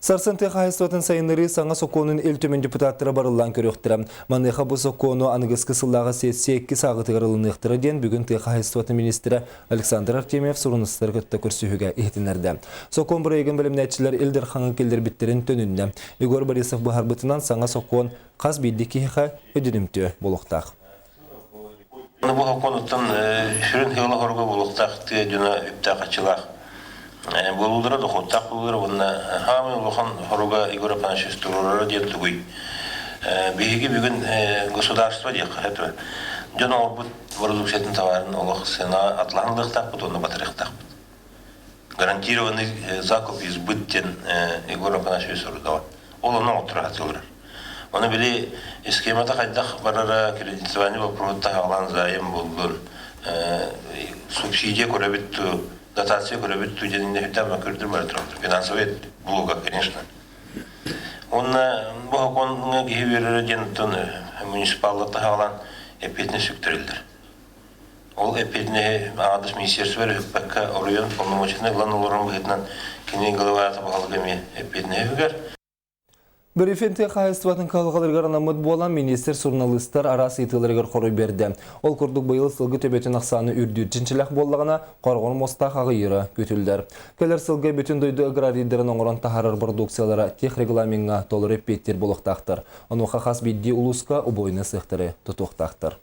Сарсын тыа хаһаайыстыбатын сайыннарыы саҥа сокуонун Ил Түмэн депутаттара барыллаан көрүөхтэрэ. Маныаха бу сокуону аныгыскы сыллааҕы сессия иккис ааҕыытыгар ылыныахтара диэн бүгүн тыа хаһаайыстыбатын министрэ Александр Артемьев суруналыыстары кытта көрсүһүүгэ иһитиннэрдэ. Сокуон бырайыагын бэлэмнээччилэр Ил Дархаҥҥа киллэрбиттэрин төнүннэ. Егор Борисов быһаарбытынан саҥа сокуон хас биирдии киһиэхэ өйдөнүмтүө буолуохтаах. Бу сокуонуттан сүрүн сыала-соруга буолуохтаах тыа дьоно үптээх-харчылаах буолуулара, дохуоттаах буолуулара уонна хаамай улахан соруга Егор Афанасьевич туруорара диэн тугуй? Биһиги бүгүн государство диэххэ сөп. Дьон оҥорбут продукциятын товарын олох сыанаҕа атылаһан ылыахтаахпыт уонна батарыахтаахпыт. Гарантированный закуп и сбыт диэн Егор Афанасьевич сорудаҕа. Ол онно оҥотторо сатыыллар. Ону били схемата хайдах барара кредитование боппуруоһуттан аҕалан займ буллун, субсидия көрөбүт ту, дотация көрөбүт ту диэн иннэ көрдүр бара турар. Финансовый блога, конечно. Уонна бу сокуоҥҥа киһи үөрэрэ диэн оттон муниципаллар аҕалан эппиэтинэс сүктэриллэр. Ол эппиэтинэһи аҥаардас министерство эрэ сүкпэккэ, оройуон полномочияны ылан олорон быһыытынан кини главата баһылыга эмиэ эппиэтинэһи сүгэр. Брифинг тыа хаһаайыстыбатын кыһалҕаларыгар анаммыт буолан, министр суруналыыстар араас ыйытыыларыгар хоруй биэрдэ. Ол курдук быйыл сылгы төбөтүн ахсаана үрдүүр чинчилээх буоллаҕына, хорҕор муостаах аҕыйыыра күүтүллэр. Кэлэр сылга бүтүн дойду аграрийдарын оҥорон таһаарар бородууксуйалара техрегламеҥҥа толору эппиэттиир буолуохтаахтар. Онуоха хас биирдии улууска убойнай сыахтары тутуохтаахтар.